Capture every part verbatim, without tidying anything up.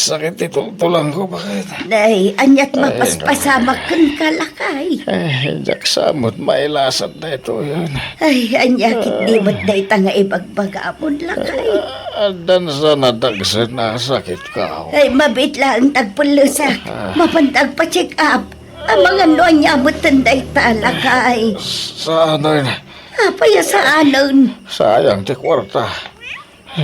Sakit ti tultulangko, baket. Nay, ania't Ay, mapaspasamak kenka, lakay? Ay, diak sa met mailasat daytoyen. Ay, ania't di met dayta nga ibagbagamon, lakay? Ah, addan sa nadagsen a sakit ka. Ay, mabiit laeng ta agpellesak. Ah. Mapanta agpa-check up. Amangan no ania metten dayta, lakay. Saanen. Apay a saanen? Sayang ti kuarta.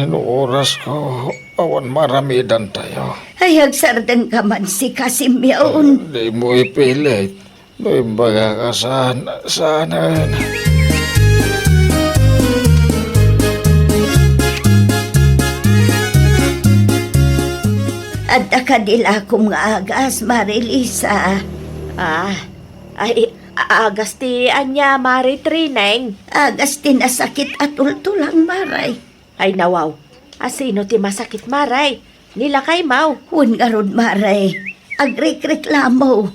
No orasko, awan maaramidantayo. Ay, agsardengka man, si Casimir. Dimo ipilit. No imbagaka saan, saanen. Adda kadi lakom nga agas, Mari Lisa? Ah, ay, a-, agas ti ania, Mari Trineng? Agas ti nasakit a tultulang, Mari. Ay, nawaw. A, sino ti masakit, Mari? Ni lakaymo? Wen ngarud, Mari. Agrikreklamo.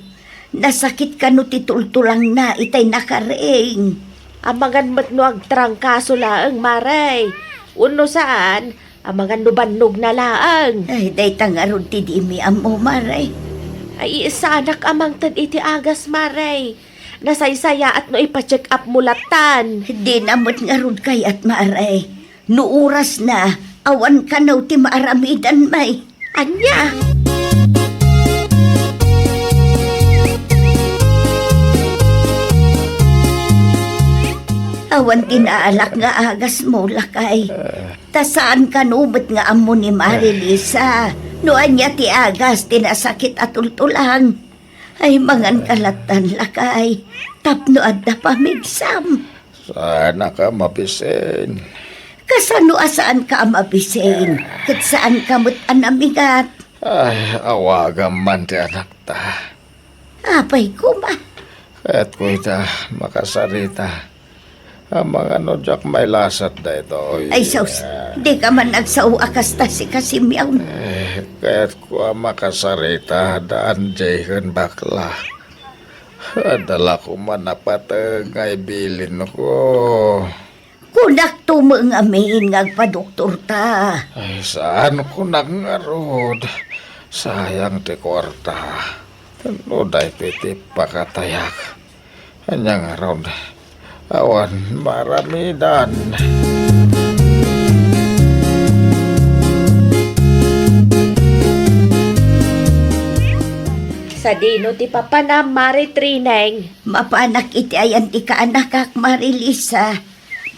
Nasakit kano ti tultulangna itay nakaring. Amangan met no agtrangkaso laeng, Mari. Wenno saan, amangan no bannogna laeng. Ay, dayta ngarud ti dimi ammo, Mari. Ay, saanak a mangted iti agas, Mari. Nasaysayaat no ipa-check up mo lattan. Dina met ngarud kayat, Mari. No orasna, awan kano ti maaramidan, Mari. Ania? Awan ti naalak nga agasmo, lakay. Ta saan kano met nga ammo ni Mari Lisa no ania ti agas ti nasakit a tultulang. Ay, manganka lattan, lakay, tapno adda pamigsam. Saanka a mabisin. Kasano a saanka a mabisin? Ket saanka met a namigat. Ay, awagam man ti anakta. Apay koma? Kayatko ita makasarita. Amangan no diak mailasat daytoy. Ay, sus, dika man agsao a kasta, si Casimir. Eh, kayatko a makasarita da Anjay ken bakla. Adda la koma napateg nga ibilinko. Kunak to met ngamin nga agpadoktorta. Ay, saan kunak ngarud. Sayang ti kuarta. No daytoy ti pakatayak. Ania ngarud? Awan maaramidan. Sadino ti papanam, Mari Trineng? Mapanak iti ayan ti kaanakak, Mari Lisa.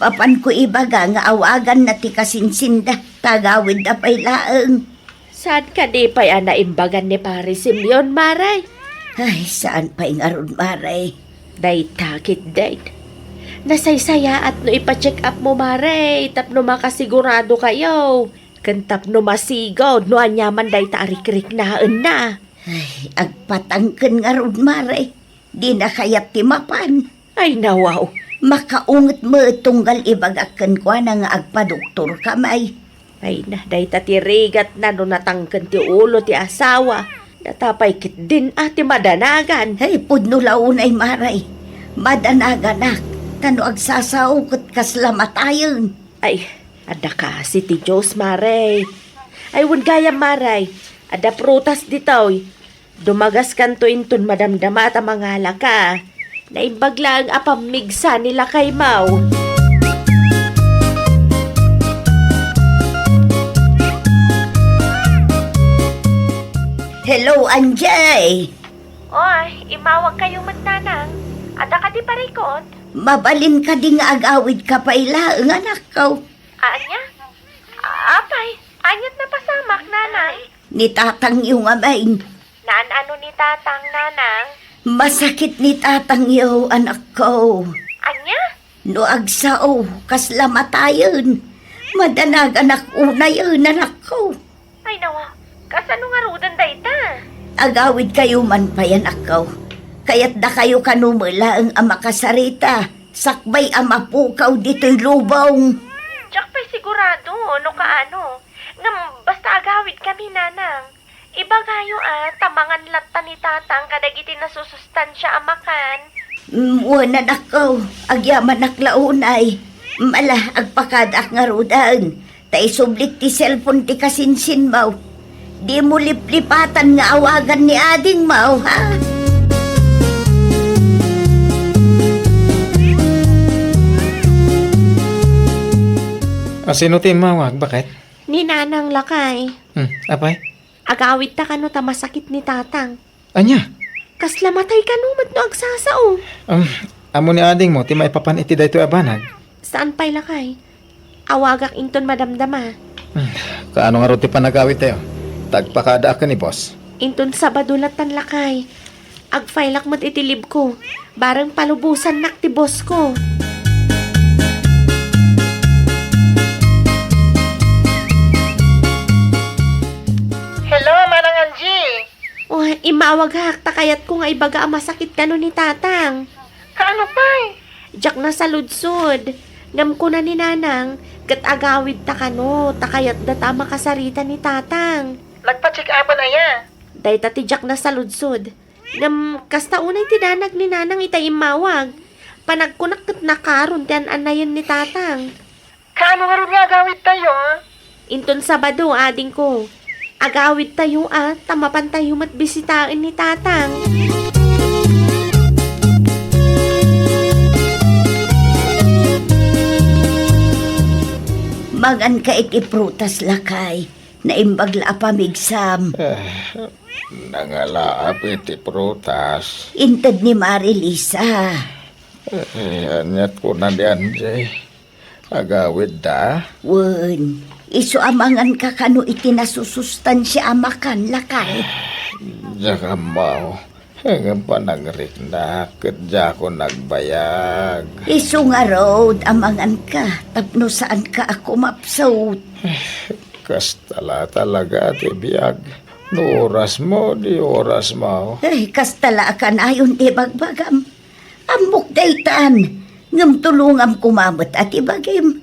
Mapanko ibaga nga awaganna ti kasinsinda, ta agawidda pay laeng. Saan kadi pay a naimbagan ni Pari Simeon, Mari? Ay, saan pay ngarud, Mari. Dayta ketdin. Nasaysayaat no ipa-check up mo, Mari, tapno makasigurado kayo. Ken tapno masigud no aniaman dayta a rikriknaenna. Ay, agpatangken ngarud, Mari. Dina kayat ti mapan. Ay, nawaw. Makaunget met tunggal ibagak kenkuana nga agpadoktorka, Mari. Ay na, dayta ti rigatna no natangken ti ulo ti asawa. Dayta pay ketdin a ti madanagan. Ay, pudno la unay, Mari. Madanaganak, ta no agsasao ket kasla matayen. Ay, adda kasi ti Dios, Mari. Ay, wen gayam, Mari. Adda prutas ditoy. Dumagaskanto inton madamdama ta mangalaka. Naimbag laeng a pammigsa ni lakaymo. Hello, Anjay! Oy, immawag kayo met, Nanang. Adda kadi parikot? Mabalin kadi nga agawidka pay laeng, anakko? Ania? A-, apay, ania't napasamak, Nanang? Ni tatangyo ngamin. Naan-ano ni tatang, Nanang? Masakit ni tatangyo, anakko. Ania? No agsao, kasla matayen. Madanaganak unayen, anakko. Ay, nawa, kasano ngaruden dayta? Agawidkayo man pay, anakko. Kayatdakayo kano met laeng a makasarita, sakbay a mapukaw ditoy lubong. Diak pay sigurado no kaano. Ngem basta agawidkami, Nanang. Ibagayo a, ta mangan latta ni Tatang kadagiti nasusustansia a makan. Mm, wen, anakko, agyamanak la unay. Mm, ala, agpakadaak ngaruden, ta isublik ti cellphone ti kasinsinmo. Dimo liplipatan nga awagan ni adingmo, ha? A, sino ti immawag? Bakit? Ni Nanang, lakay. Hmm, apay? Agawidta kano ta masakit ni Tatang. Ania? Kasla matay kano met no agsasao. Um, ammo ni adingmo ti maipapan iti daytoy a banag? Saan pay, lakay? Awagak inton madamdama. Hmm, kaano ngarud ti panagawidtayo? Tagpakadaak ken ni boss. Inton Sabado latan, lakay. Agfaylak met iti leave ko. Bareng palubosannak ti boss ko. Hello, Manang Angie. Oh, immawagak ta kayatko nga ibaga a masakit kano ni Tatang. Kaano pay? Diak nasaludsod. Ngem kuna ni Nanang, ket agawidta kano, ta kayatda ta a makasarita ni Tatang. Nagpa-check-upan aya? Dayta ti diak nasaludsod. Ngem kasta unay ti danag ni Nanang ita immawag. Panagkunak ket nakaron ti an-annayen ni Tatang. Kaano ngarud nga agawidtayo, a? Inton Sabado, adingko. Agawidtayo, a, ta mapantayo met bisitaen ni Tatang. Manganka iti prutas, lakay. Naimbag la a pamigsam. Eh, nangalaap iti prutas. Inted ni Marilisa. Eh, aniat kuna ni Anjay? Agawidda? Wen, isu a manganka kano iti nasusustansia a makan, lakay. Diak ammo. Ngem panangriknak ket diakon agbayag. Isu ngarud a manganka tapno saanka a kumapsut. Kasta la talaga ti biag. No orasmo, di orasmo. Ay, kasta la a kanayon ti bagbagam. Ammok daytan, ngem tulongam koma met a ti bagim.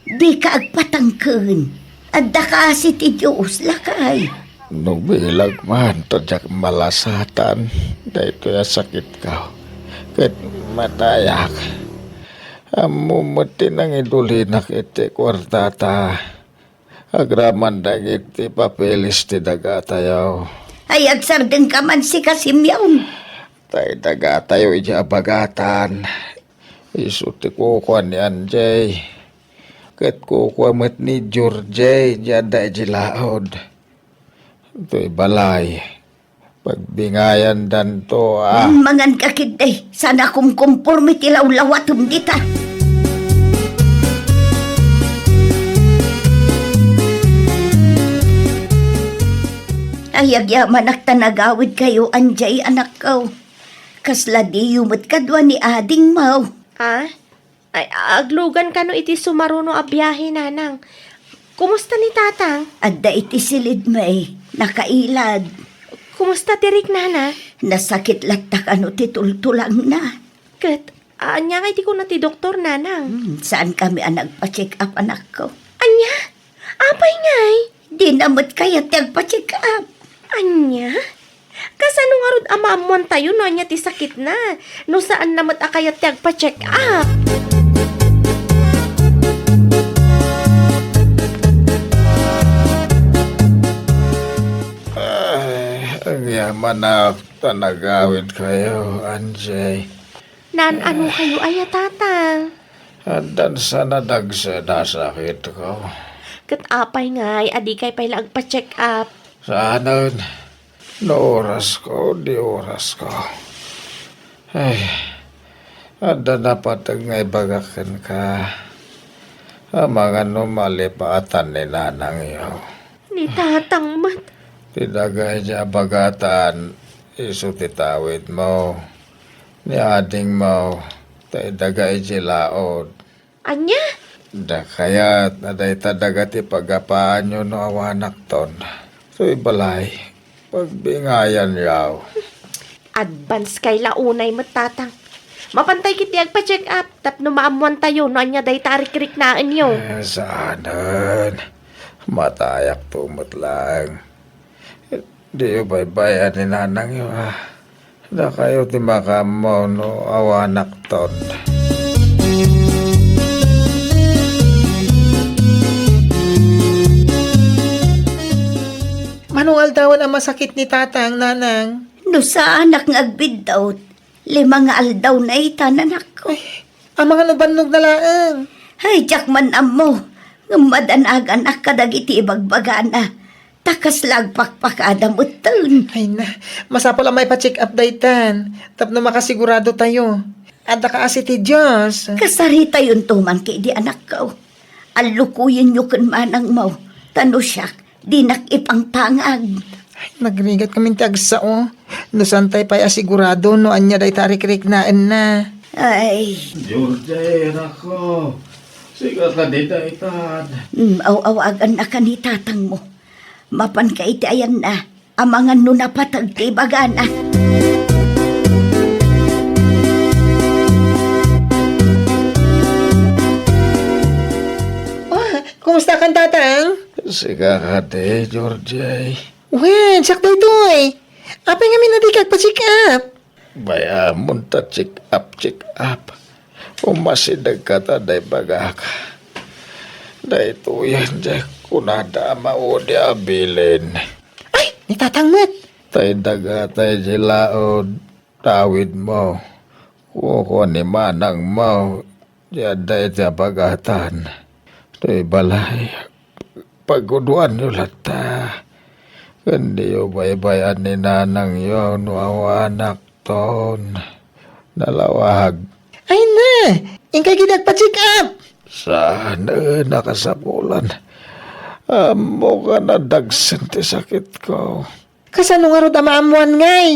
Dika agpatangken. Adda kaasi ti Dios, lakay. No bilag man ta diak malasatan daytoy a sakitko, ket matayak. Ammom met ti nangidulinak iti kuartata. Agraman dagiti papeles ti dagatayo. Ay, agsardengka man sika, Simeon. Tay dagatayo idiay abagatan. Isu ti kukua ni Anjay. Ket kukua met ni Georgie, diay adda idiay laod. Toy balay. Pagbingayandanto, a. Mm, manganka ketdi. Saan a kumkomporme ti lawlawatem dita. Ay, agyamanak ta nagawidkayo, Anjay, anakko. Kasla diyo met kadua ni adingmo. A? Ay, aglugan kano iti sumaruno a biahe, Nanang. Kumusta ni Tatang? Adda iti silidmi, nakailad. Kumusta ti riknana? Nasakit latta kano ti tultulangna. Ket, ania ngay ti kuna ti doktor, Nanang? Hmm, saankami a nagpa-check-up, anakko. Ania? Apay ngay? Dina met kayat ti agpa-check-up. Ania? Kasano ngarud a maammoantayo no ania ti sakitna, no saanna met a kayat ti agpa-check-up? Ay, agyamanak ta nagawidkayo, Anjay. Naan-ano kayo aya, Tatang? Addan sa nadagsen a sakitko. Ket apay ngay a dikay pay la agpa-check-up? Saanen. No orasko, di orasko. Ay, adda napateg nga ibagak kenka. Amangan no malipatan ni nanangyo. Ni Tatang met. Ti daga idiay abagatan, isu ti tawidmo. Ni adingmo, tay daga idiay laod. Ania? Dakayat a dayta daga ti pagapaanyo no awanakton. Toy balay, pagbingayanyo. Advance kay la unay met, Tatang. Mapantay ketdi agpa-check-up tapno maammoantayo no ania dayta a rikriknaenyo. Eh, saanen. Matayakto met laeng. Diyo baybay-an ni nanangyo, a. Dakayo ti makaammo no awanakton. Anong aldawan a masakit ni Tatang, Nanang? No saanak nga agbiddut, lima nga aldaw na itan, anakko. Ay, amangan no bannog na laeng. Ay, diak man ammo. Ngem madanagan kadagiti ibagbagana. Ta kasla agpakpakada metten. Ay na, masapul a maipa-check up daytan. Tapno makasigurado tayo. Adda kaasi ti Dios. Kasaritayon to man kadi, anakko. Allukoyenyo ken manangmo. Ta no siak, dinak ipangtangag. Ay, nagrigat kami ti agsao. No saan tay pay a sigurado no ania dayta a rikriknaenna. Ay. Georgie, anakko. Sika kadi daytan. Mm, aw-awagannak ni tatangmo. Mapanka iti ayanna, amangan no napateg ti ibagana. Ah, kumusta kan, Tatang? Sika kadi, Georgie. Wen, siak daytoy. Apay ngamin a dika agpa-check up? Bay-amon ta check up, check up. Umasidegka ta dayta ibagak. Daytoyen diay kunada a maudi a bilin. Ay, ni Tatang met. Tay daga, tay di laod, tawidmo. Kukua ni manangmo, diay adda iti abagatan. Toy balay, paggudoanyo latta. Ken diyo baybay-an ni nanangyo no awanak ton nalawag. Ay na, inkay kadi agpa-check up. Saan a kasapulan. Ammok a nadagsen ti sakitko. Kasano ngarud a maammoan ngay?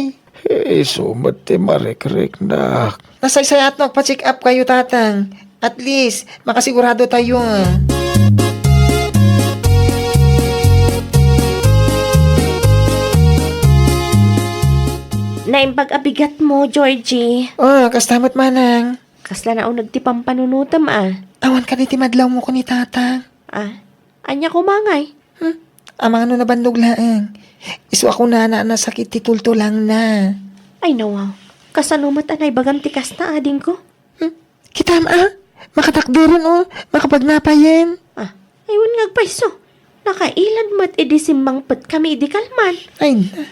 Isu met ti marikriknak. Nasaysayaat no agpa-check up kayo, Tatang. At least, makasigurado tayo, ah. Naimbag a bigat mo, Georgie. Oh, kasta met, Manang. Kasla nauneg ti pampanunotem, ah. Awan kadi ti madlaw mo ken ni Tatang. Ah, ania koma ngay? Hmm? Amangan no nabannog laeng. Isu a kunana a nasakit ti tultulangna. Ay, nawaw. Kasano met a naibagam ti kasta, adingko? Hmm? Kitam, a? Makatakderen, o. Makapagnapayen. Ah, ay, wen nga agpayso. Nakailad met idi simmangpetkami idi kalman. Ay, na.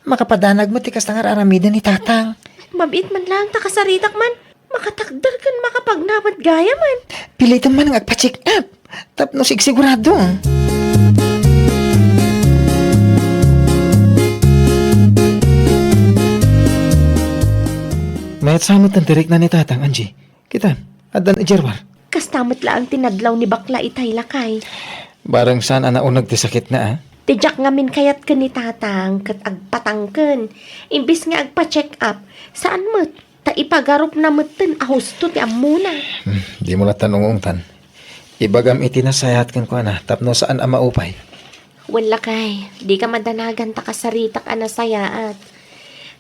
Makapadanag met ti kasta nga ar-aramiden ni Tatang. Mabiit man laeng ta kasaritak man. Makatakder ken makapagnapayen gayamen. Pilitem man nga agpa-check up tapno sigsigurado. Mayat sa met ti rikna ni Tatang, Angie. Kita, addan idiay ruar. Kasta met laeng ti nadlaw ni bakla itay, lakay. Bareng saan a nauneg ti sakitna, a? Ti diak ngamin kayat ken ni Tatang ket agpatangken. Imbes nga agpa-check up, saan met. Ta ipagarupna metten a husto ti ammona. Hmm, dimo latta ungungtan. Ibagam iti nasayaat kenkuana tapno saan a maupay. Wen, lakay, dika madanagan ta kasaritak a nasayaat.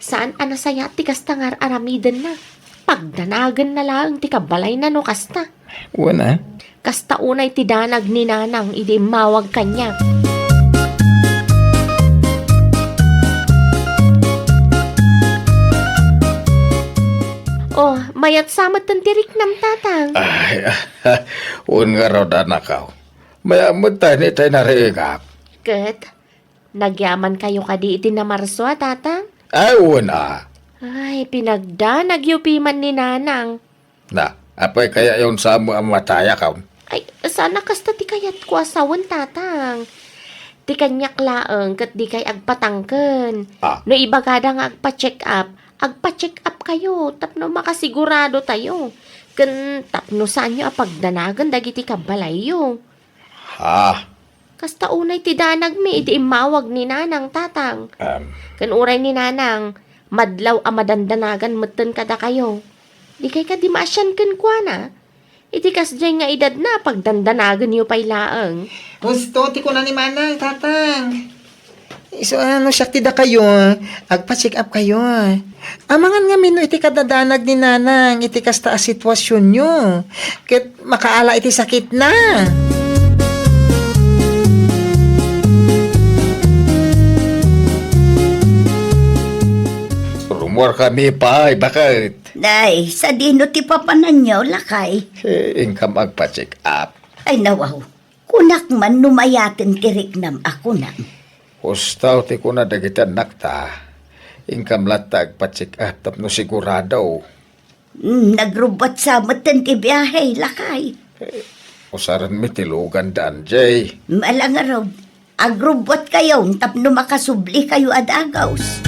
Saan a nasayaat ti kasta nga ar-aramidenna. Pagdanagenna laeng ti kabalayna no kasta. Wen, a? Kasta unay ti danag ni Nanang idi immawag kaniak. Oh, mayat sa metten ti riknam, Tatang. Ay, wen ngarud, anakaw. Mayat met tay ni tay narigat. Ket, nagyamankayo kadi iti Namarso a, Tatang? Ay, wen a. Ay, pinagdanagyo piman ni Nanang. Na, apay kayatyon sa mo a matayakon? Ay, saan a kasta ti kayatko a sawen, Tatang. Ti kaniak laeng ket dikay agpatangken. Ah. No ibagada nga agpa-check up, agpa-check up kayo tapno makasigurado tayo. Ken tapno saanyo a pagdanagen dagiti kabalayyo. Ha? Kasta unay ti danagmi idi immawag ni Nanang, Tatang. Em. Ken uray ni Nanang, madlaw a madandanagan metten kadakayo. Dikay kadi maasian kenkuana? Iti kasdiay nga edadna, pagdandanagenyo pay laeng. Husto ti kuna ni Manang, Tatang. Isu a no siak ti dakayo, agpa-check up kayo. Amangan ngamin no iti kadadanag ni Nanang iti kasta a situasionyo, ket makaala iti sakitna. Rummuarkami pay, baket. Nay, sadino ti papananyo, lakay? Eh, inkam agpa-check up. Ay, nawaw. Kunak man no mayaten ti riknam a kunam. Kustaw ti kuna dagiti annakta. Inkam latta agpa-check up tapno sigurado. Mm, nagrubbuat sa metten ti biahe, lakay. Eh, usarenmi ti lugan da, Anjay. Malangarod. Agrubbuatkayo tapno makasublikayo a dagus.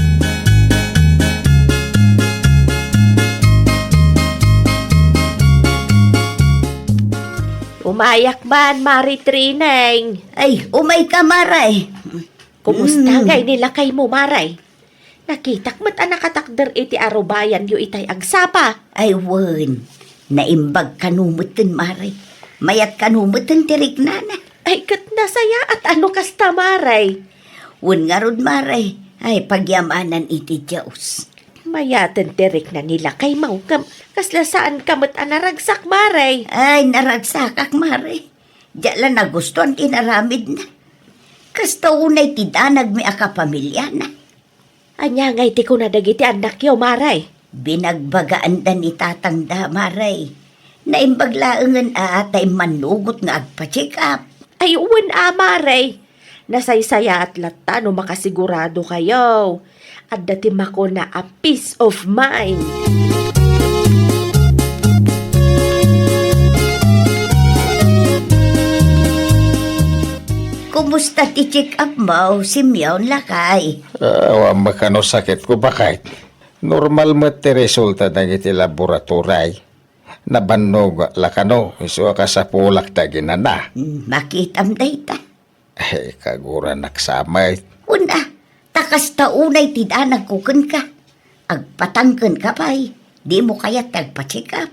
Umayak man, Mari Trineng. Ay, umayka, Mare. Kumusta Mm. ngay ni lakaymo, Mare? Nakitak met a nakatakder iti arubayanyo itay agsapa. Ay, wen. Naimbag kano metten, Mare. Mayat kano metten ti riknana. Ay, ket nasayaat a no kasta, Mare. Wen ngarud, Mare. Ay, pagyamanan iti Dios. Mayaten ti rikna ni lakaymo, ngem kasla saanka met a naragsak, Mare. Ay, naragsakak, Mare. Diak la nagustuan ti inaramidna. Kasta unay ti danagmi a kapamiliana. Ania ngay ti kuna dagiti annakyo, Mare? Binagbagaanda ni tatangda, Mare. Naimbag laengen a ta immannugot nga agpa-check up. Ay, wen a, Mare. Nasaysayaat latta no makasiguradokayo. Adda ti makuna a peace of mind. Kumusta ti check-up mo, Simeon, lakay? Ah, awan met kano sakitko, baket. Normal met ti resulta dagiti laboratory. Nabannog la kano, isu a kasapulak ti aginana. Hmm, makitam dayta. Eh, kaguranak sa met. Wen a, ta kasta unay ti danagko kenka. Agpatangkenka pay, dimo kayat ti agpa-check up.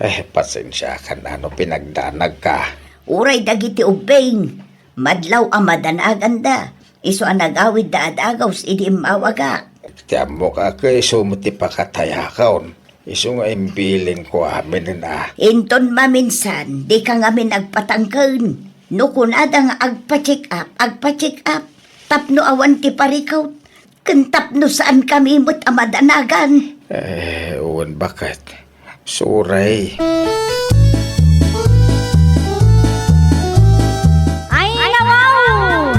Eh, pasensiakan a no pinagdanagka. Uray dagiti ubbing, madlaw a madanaganda, isu a nagawidda a dagus idi immawagak. Ti ammok a isu met ti pakatayakon. Isu nga imbilinko aminen a. Inton maminsan, dika ngamin agpatangken. No kunada nga agpa-check up, agpa-check up. Tapno awan ti parikut, ken tapno saankami met a madanagan. Eh, wen baket. Suray. Ay, nawaw!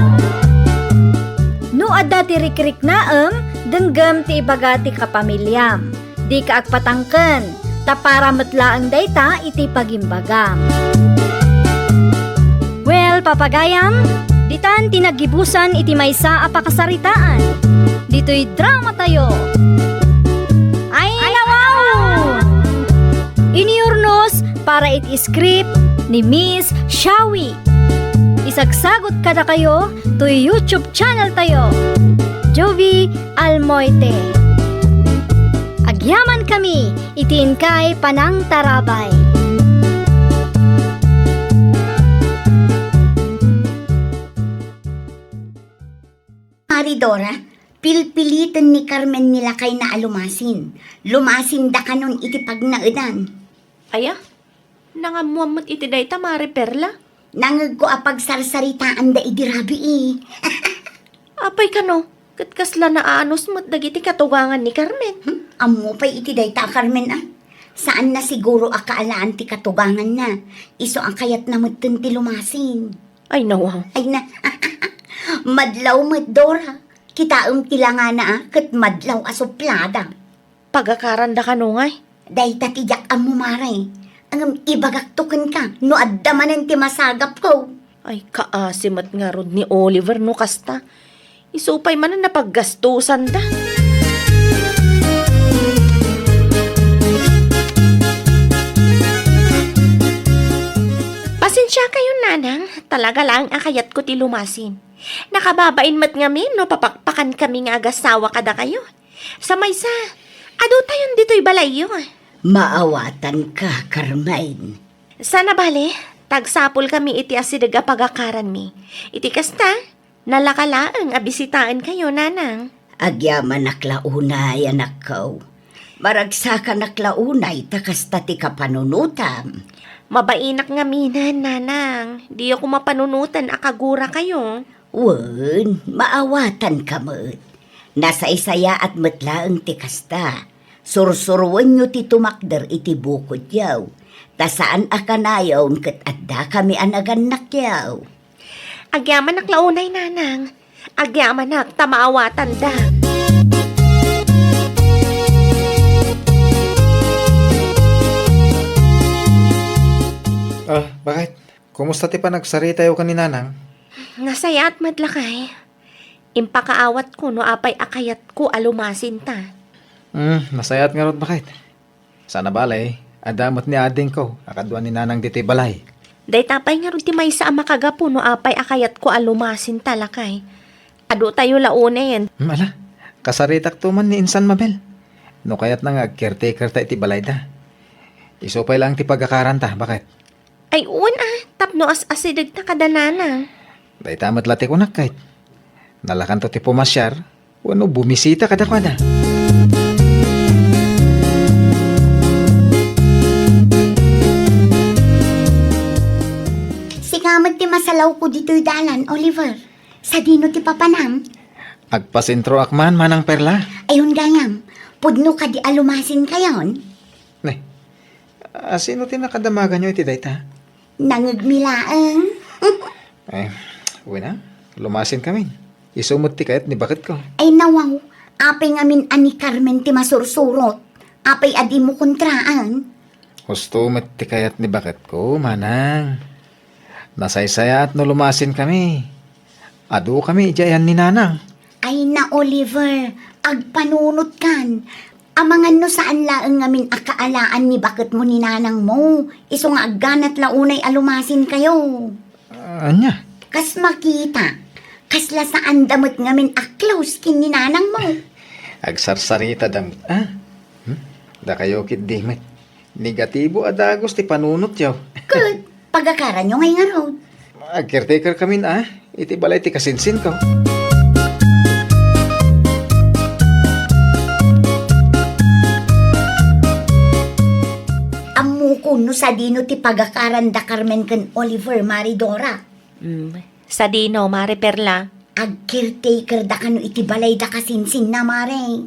No adda ti rikriknaem, denggem ti ibaga ti kapamiliam. Dika agpatangken, ta para met laeng dayta iti pagimbagam. Well, papagayam, ditan ti naggibusan iti maysa a pakasaritaan. Ditoy dramatayo. Ay, nawaw! Inurnos para iti script ni Miss Shawi. Isagsagut kadakayo toy YouTube channel tayo, Jovi Almoite. Agyamankami iti inkay panangtarabay. Mari Dora, pilpiliten ni Carmen ni lakayna a lumasin. Lumasinda kanon iti pagnaedan. Aya? Nangammuam met iti dayta, Mari Perla? Nangegko a pagsarsaritaanda idi rabii. Apay kano, ket kasla naanus met dagiti katugangan ni Carmen? Hmm? Ammo pay iti dayta a Carmen a. Saanna siguro a kaalaan ti katuganganna. Isu a kayatna metten ti lumasin. Ay, nawa. Ay na. Madlaw met, Dora. Kitaem ti langana a, ket madlaw a suplada. Pagakaranda kano ngay? Dayta ti diak ammo, Mare. Ngem ibagakto kenka no adda manen ti masagapko. Ay, kaasi met ngarud ni Oliver no kasta. Isu pay manen a paggastusanda. Pasensiakayon, Nanang. Talaga laeng a kayatko ti lumasin. Nakababain met ngamin no papakpakankami nga agasawa kadakayo. Sa maysa, adutayon ditoy balayyo. Maawatanka, Carmen. Sana bale, tagsapulkami iti asideg a pagakaranmi. Iti kasta, nalaka laeng a bisitaenkayo, Nanang. Agyamanak la unay, anakko. Maragsakanak la unay ta kasta ti kapanunotam. Mabainak ngaminen, Nanang. Diyo koma panunoten a kagurakayo. Wen, maawatanka met. Nasaysayaat met laeng ti kasta. Sursuroenyo ti tumakder iti bukodyo. Ta saan a kanayon ket addakami a nagannakyo. Agyamanak la unay, Nanang. Agyamanak ta maawatanda. Ah, bakit? Kumusta ti panagsaritayo ken ni Nanang? Nasayaat met, lakay. Impakaawatko no apay a kayatko a lumasinta. Hmm, nasayaat ngarud, bakit? Sana bale, adda met ni adingko a kadua ni Nanang ditoy balay. Dayta pay ngarud ti maysa a makagapu no apay a kayatko a lumasinta, lakay. Aduayo la unayen. Hmm, ala, kasaritakto man ni insan Mabel. No kayatna nga ag-caretakerta iti balayda. Isu pay laeng ti pagakaranta, bakit? Ay, wen a, tapno as-asidegta kada Nanang. Dayta met la ti kunak, ket nalakanto ti pumasiar wenno bumisita kadakuada. Sika met ti masalawko ditoy dalan, Oliver. Sadino ti papanam? Agpasentroak man, Manang Perla. Ayon gayam, pudno kadi a lumasinkayon? Ne, a, sino ti nakadamaganyo iti dayta? Nangegmi laeng. Eh, wen a, lumasinkamin. Isu met ti kayat ni baketko. Ay, nawaw. Apay ngamin a ni Carmen ti masursurot? Apay a dimo kontraan? Husto met ti kayat ni baketko, Manang. Nasaysayaat no lumasinkami. Adukami idiay ayan ni Nanang. Ay na, Oliver, agpanunotkan. Amangan no saan laeng ngamin a kaalaan ni baketmo ni Nanangmo. Isu nga agganat la unay a lumasinkayo. Ania? Kas makita, kasla saanda met ngamin a close ken ni Nanangmo. Agsarsarita da met, a? Hmm? Dakayo ketdi met. Negatibo a dagus ti panunotyo. Ket, pagakaranyo ngay ngarud? Ag-caretaker kamin, a, iti balay ti kasinsinko. Ammokon no sadino ti pagakaran da Carmen ken Oliver, Mari Dora. Mm, sadino, Mari Perla? Ag-caretaker da kano iti balay da kasinsinna, Mari.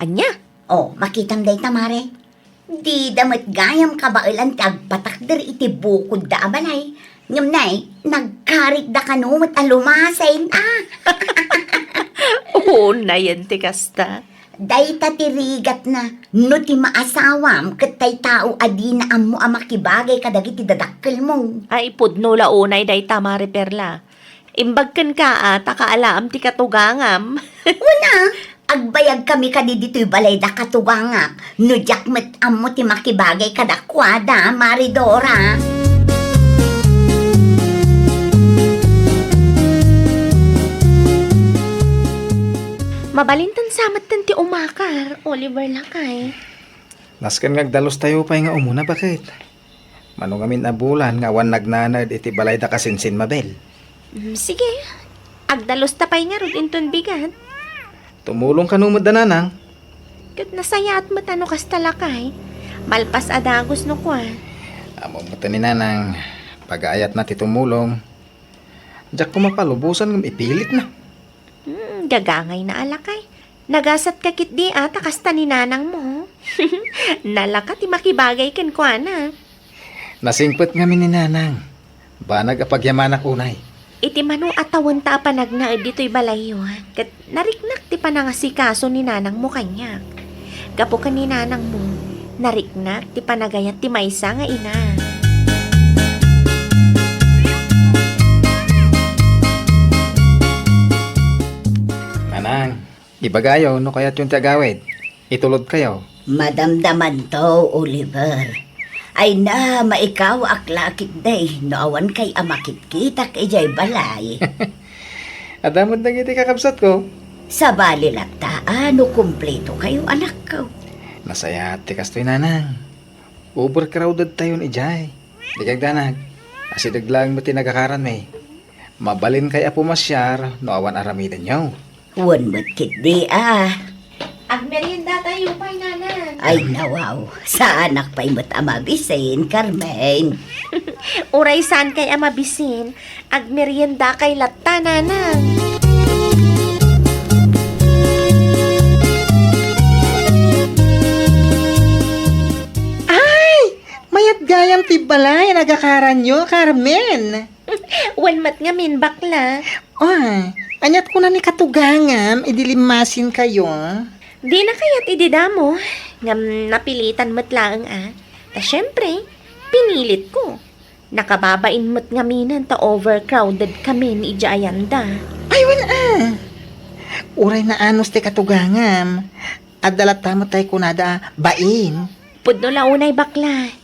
Ania? O, makitam dayta, Mari. Dida met gayam kabaelan ti agpatakder iti bukodda a balay. Ngem nay, nagkarikda kano met a lumasin, a. Unayen ti kasta. Dayta ti rigatna, no ti maasawam ket tay tao a dina ammo a makibagay kadagiti dadakkelmo. Ay, pudno la unay dayta, Mari Perla. Imbag kenka a ta kaalaam ti katugangam. Wen a, agbayagkami kadi ditoy balay da katugangak, no diak met ammo ti makibagay kadakuada, Mari Dora. Mabalintan sa metten ti umakar, Oliver lakay. Nasken nga agdalustayo pay nga umuna, baket. Mano ngamin a bulan nga awan nagnanaed iti balay da kasinsin Mabel. Mm, sige. Agdalusta pay ngarud inton bigat. Tumulong kano met da, Nanang? Ket nasayaat met a no kasta lakay. Malpas a dagus no kua. Ammom met ni Nanang, pagaayatna ti tumulong. Diak koma palubosan ngem ipilitna. Hmm, gagangayna a lakay. Nagasatka ketdi a ta kasta ni nanangmo. Nalaka ti makibagay kenkuana. Nasingpet ngamin ni Nanang. Banag a pagyamanak unay. Iti mano a tawenta a panagnaed ditoy balayyo, ket nariknak ti panangasikaso ni nanangmo kaniak. Gapu ken ni nanangmo, nariknak ti panagayat ti maysa nga ina. Nanang, ibagayo no kayatyon ti agawid. Itulodkayo. Madamdamanto, Oliver. Ay na, maikaw ak la ketdi no awankay a makitkitak idiay balay. Adda met dagiti kakabsatko. Sabali latta a no kumpletokayo, anakko. Nasayaat ti kastoy, Nanang. Overcrowded tayon idiay. Di kagdanag. Asideg laeng met ti nagakaranmi. Mabalinkay a pumasiar no awan aramidenyo. Wen met ketdi a. Agmeriendatayo pay, Nanang. Ay, nawaw. Saanak pay met a mabisin, Carmen. Uray saankay a mabisin, agmeriendakay latta, Nanang. Ay! Mayat gayam ti balay a nagakaranyo, Carmen. Wen met ngamin, bakla. Ah, Aniat kuna ni katugangam idi limmasinkayo? Dina kayat idi damo, ngem napilitan met laeng a. Ta siempre, pinilitko. Nakababain met ngaminen ta overcrowded kamin idiay ayanda. Ay, wen a. Uray naanos ti katugangam, adda latta met tay kunada a bain. Pudno la unay, bakla.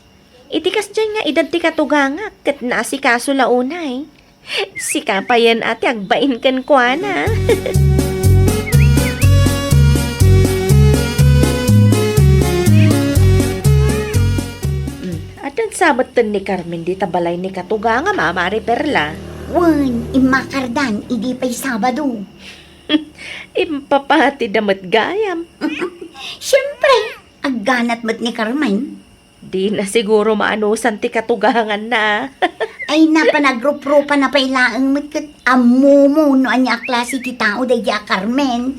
Iti kasdiay nga edad ti katugangak ket naasikaso la unay. Sika payen a ti agbain kenkuana. Hmm, addan sa metten ni Carmen dita balay ni katugangam a, Mari Perla? Wen, immakardan idi pay Sabado. Impapatida met gayam. Siempre, agganat met ni Carmen. Dina siguro maanusan ti katuganganna. Ay, napanagruprupa na pay laeng met ket ammomo no ania a klase ti tao daydi a Carmen.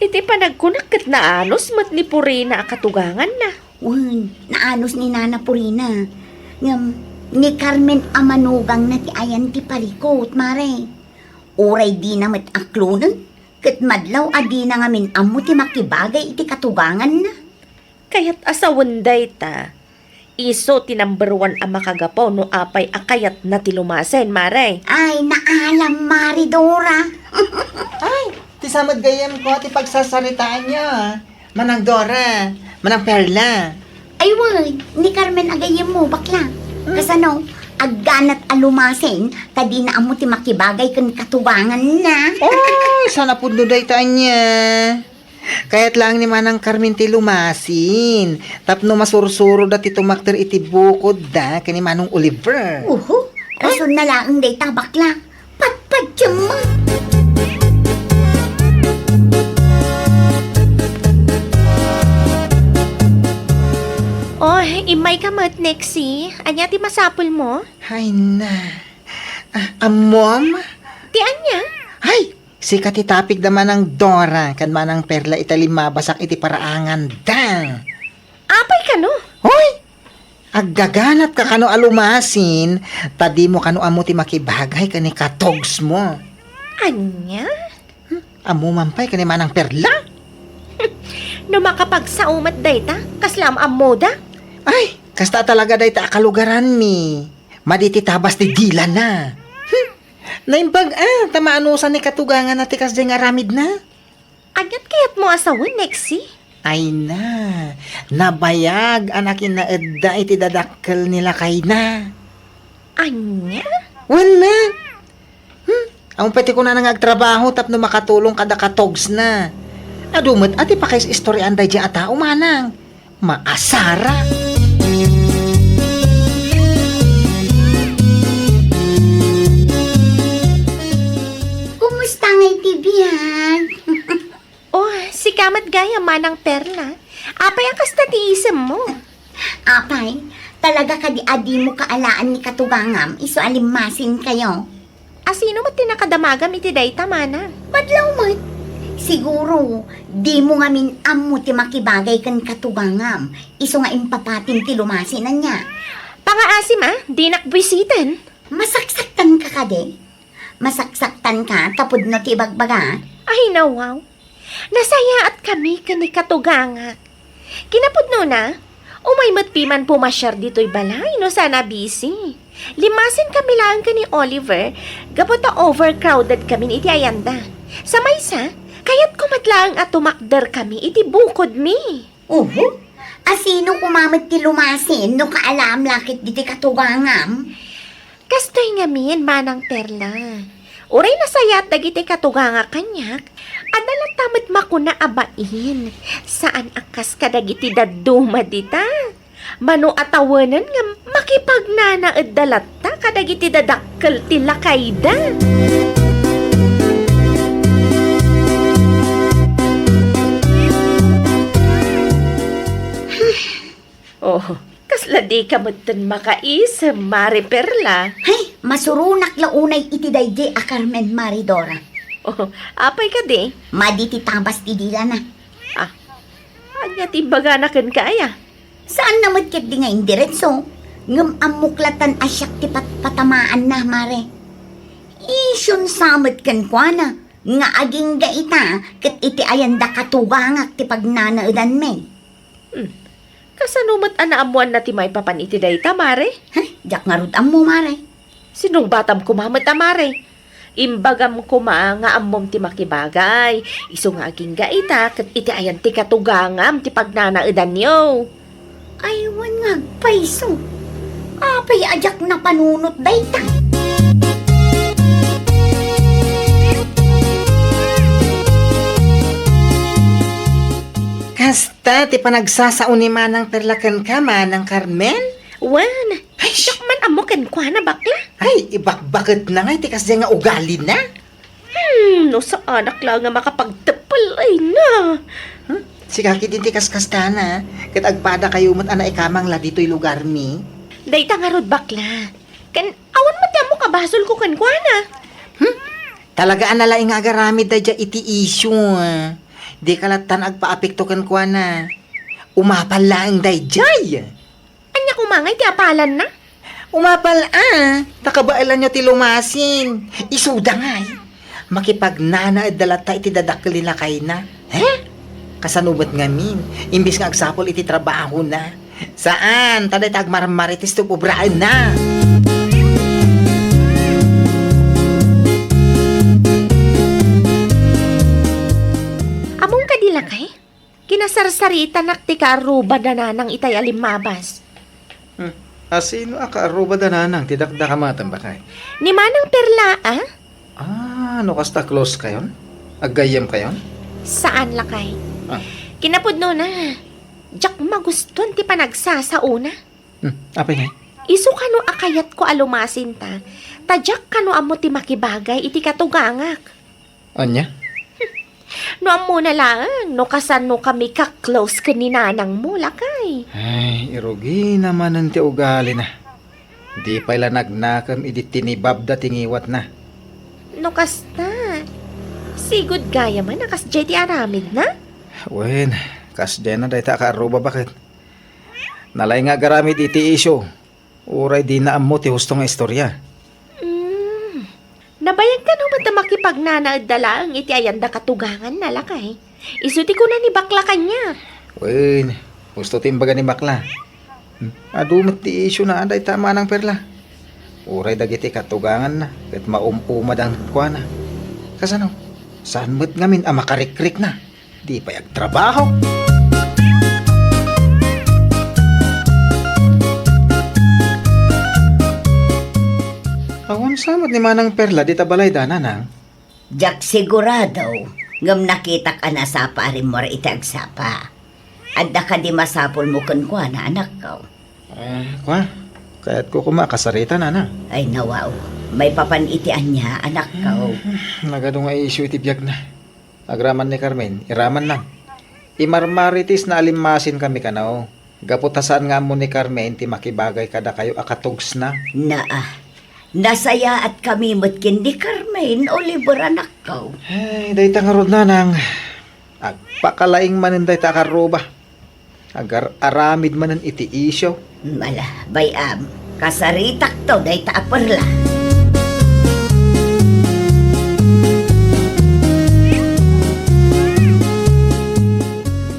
Iti panagkunak ket naanus met ni Purina a katuganganna. Wen, naanus ni Nana Purina. Ngem, ni Carmen a manugangna ti ayan ti parikut, Mare. Uray dina met aklonen, ket madlaw a dina ngamin ammo ti makibagay iti katuganganna. Kayat a sawen dayta. Isu ti number one a makagapu no apay a kayatna ti lumasin, Mare. Ay, naalam, Mari Dora. Ay, ti sa met gayyemko ti pagsasaritaanyo, Manang Dora, Manang Perla. Ay, wen, ni Carmen a gayyemmo, bakla. Hmm. Kasano, agganat a lumasin, ta dina ammo ti makibagay ken katuganganna. Oy, saan a pudno dayta ania. Kayat laeng ni Manang Carmen ti lumasin tapno masursuroda ti tumakder iti bukodda ken ni Manong Oliver. Uhu, rasonna laeng dayta, bakla. Patpatiem met. Oh, immayka met, Nexie. Ania ti masapulmo? Hay na. Ah, ammom? Ti ania? Hay, Sika ti tapigda, Manang Dora ken Manang Perla, ita limmabasak iti paraanganda. Apay kano? Hoy! Aggaganatka kano a lumasin, ta dimo kano ammo ti makibagay ken ni katogsmo. Ania? Hmm, ammo man pay ken ni Manang Perla? No makapagsao met dayta, kasla am-ammoda? Ay, kasta talaga dayta a kalugaranmi. Madi ti tabas ti dilana. Hmm. Naimbag a, ta maanusan ni katuganganna ti kasdiay nga aramidna. Aniat kayatmo a sawen, Nexie? Ay na, nabayag a nakinnaedda iti dadakkel ni lakayna. Ania? Wen met. Hmm, awan pay ti kunana nga agtrabaho tapno makatulong kada katogsna. Adu met a ti pakaistoriaan daydiay a tao, manang. Maasara. Kumusta ngay ti biag? Oh, sika met gayam, Manang Perla. Apay a kasta ti isemmo? Apay, talaga kadi a dimo kaalaan ni katugangam isu a limmasinkayo? Asino met ti nakadamagam iti dayta, manang? Madlaw met. Siguro, dimo ngamin ammo ti makibagay ken katugangam, isu nga impapatim ti lumasin, ania? Pangaasim a, dinak buisiten. Masaksaktanka kadi? Masaksaktanka ta pudno ti ibagbaga? Ay, nawaw. Nasayaatkami ken ni katugangak. Kinapudnona, umay met piman pumasiar ditoy balay no saan a busy. Limmasinkami laeng ken ni Oliver gapu ta overcrowded kamin iti ayanda. Sa maysa, kayatko met laeng a tumakderkami iti bukodmi. Uhu, asino koma met ti lumasin no kaalaam la ket diti katugangam? Kastoy ngamin, Manang Perla. Uray nasayaat dagiti katugangak kaniak, adda latta met makuna a bain. Saan a kas kadagiti dadduma dita. Mano a tawenen nga makipagnanaedda latta kadagiti dadakkel ti lakayda. Oh, kasla dika metten makaisem, Mari Perla. Hay, masuronak la unay iti daydi a Carmen, Mari Dora. Oh, apay kadi? Madi ti tabas ti dilana. Ah, ania ti imbagana kenka aya? Saanna met ketdi nga indiretso, ngem ammok latan a siak ti patpatamaanna, Mare. Isun sa met kenkuana, Nga agingga ita, ket iti ayanda katugangak ti pagnanaedanmi. Hmm. Kasano met a naammoanna ti maipapan iti dayta, Mare? Heh, diak ngarud ammo, Mare. Sinungbatam koma met a, Mare. Imbagam koma nga ammom ti makibagay. Isu nga agingga ita, ket iti ayan ti katugangam ti pagnanaedanyo. Ay, wen nga agpayso. Apay a diak napanunot dayta? Kasta ti panagsasao ni Manang Perla kenka, Manang Carmen? Wen, Ay, sh- diak man ammo kenkuana, bakla. Ay, ibakbaketna nga iti kasdiay nga ugalina. Hmm, no saanak la nga makapagteppel, ay na. Hmm? Sika ketdi ti kaskastana, ket agpadakayo met a naikamang la ditoy lugarmi. Dayta ngarud, bakla. Ken awan met ti ammo kabasolko kenkuana. Hmm? Talaga a nalaing nga agaramid daydiay iti isyu, ah. Dika lattan agpaapekto kenkuana. Umapal laeng daydiay. Ania koma ngay ti apalanna? Umapal a, ta kabaelanyo ti lumasin. Isuda ngay. Makipagnanaedda latta iti dadakkel ni lakayna. He? Kasano met ngamin? Imbis nga agsapul iti trabahona. Saan, ta dayta agmarmarites ti ubraenna. Ammom kadi lakay? Kinasarsaritanak ti kaarruba da nanang itay a limmabas. Hmm. Asino a kaarruba da nanang ti dakdakamatem, bakay? Ni Manang Perla, ah? Ah, no kasta close kayon? Aggayyem kayon? Saan, lakay. Ah. Kinapudnona, diak magustuan ti panagsasaona. Hmm, apay ngay? Isu kano a kayatko a lumasinta, ta diak kano ammo ti makibagay iti katugangak. Ania? No ammona laeng, no kasano kami ka-close ken ni nanangmo, lakay. Ay, irugina manen ti ugalina. Di pay la nagnakem idi tinibabda ti ngiwatna. No kasta, sigud gayamen a kasdiay ti aramidna? Wen, kasdiayna dayta a kaarruba, baket. Nalaing nga agaramid iti isyu. Uray dina ammo ti husto nga istorya. Mm. Nabayag kano met a makipagnanaedda laeng iti ayanda katuganganna, lakay. Isu ti kuna ni bakla kaniak. Wen, husto ti imbaga ni bakla. Hmm, adu met ti isyuna dayta, Manang Perla. Uray dagiti katuganganna ket maum-umadan kenkuana. Kasano? Saan met ngamin a makarikrikna? Di pay agtrabaho. Awan sa met ni Manang Perla dita balayda, nanang? Diak sigurado, ngem nakitak a nasapa a rimmuar iti agsapa. Adda kadi masapulmo kenkuana, anakko? Eh, kua, kayatko koma a kasarita, nanang. Ay, nawaw. Maipapan iti ania, anakko? Hmm, nagadu nga isyu iti biagna. Agraman ni Carmen, iramanna. Imarmaritisna a limmasinkami kano. Gapu ta saan nga ammo ni Carmen ti makibagay kadakayo a katugsna. Naa. Nasayaatkami met ken ni Carmen, Oliver, anakko. Ay, dayta ngarud, nanang. Agpakalaing manen dayta a kaarruba. Agar-aramid manen iti isyu. Ala, bay-am, kasaritakto dayta a Perla.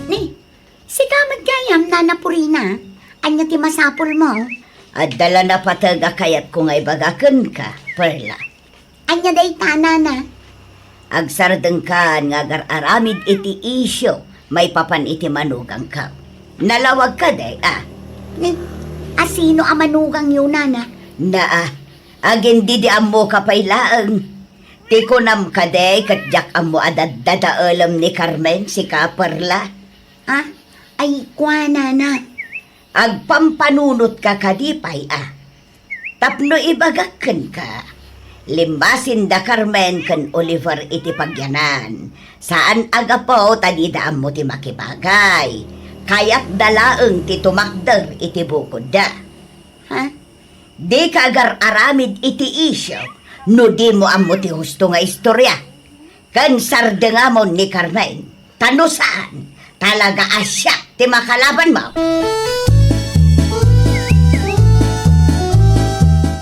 Ni, sika met gayam, Nana Purina, ania ti masapulmo? Adda la napateg a kayatko nga ibaga kenka, Perla. Ania dayta, nana? Agsardengkan nga agar-aramid iti isyu maipapan iti manugangko. Nalawag kadi, a? Ni, asino a manugangyo, nana? Naa, agin-idi-ammoka pay laeng. Ti kunam kadi ket diak ammo a daddadaelem ni Carmen, sika, Perla? Ha? Ay, kua, nana. Agpampanunotka kadi pay, a? Tapno ibagak kenka, limmasin da Carmen ken Oliver iti pagyanan. Saan a gapu ta dida ammo ti makibagay. Kayatda laeng ti tumakder iti bukodda. Ha? Dika agar-aramid iti isyu no dimo ammo ti husto nga istorya. Ken sardengamon ni Carmen. Ta no saan, talaga a siak ti makalabanmo.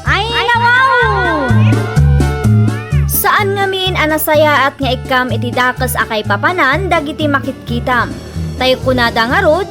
Ay, nawaw! Saan ngamin a nasayaat nga ikkam iti dakes a kaipapanan dagiti makitkitam. Tay kunada ngarud,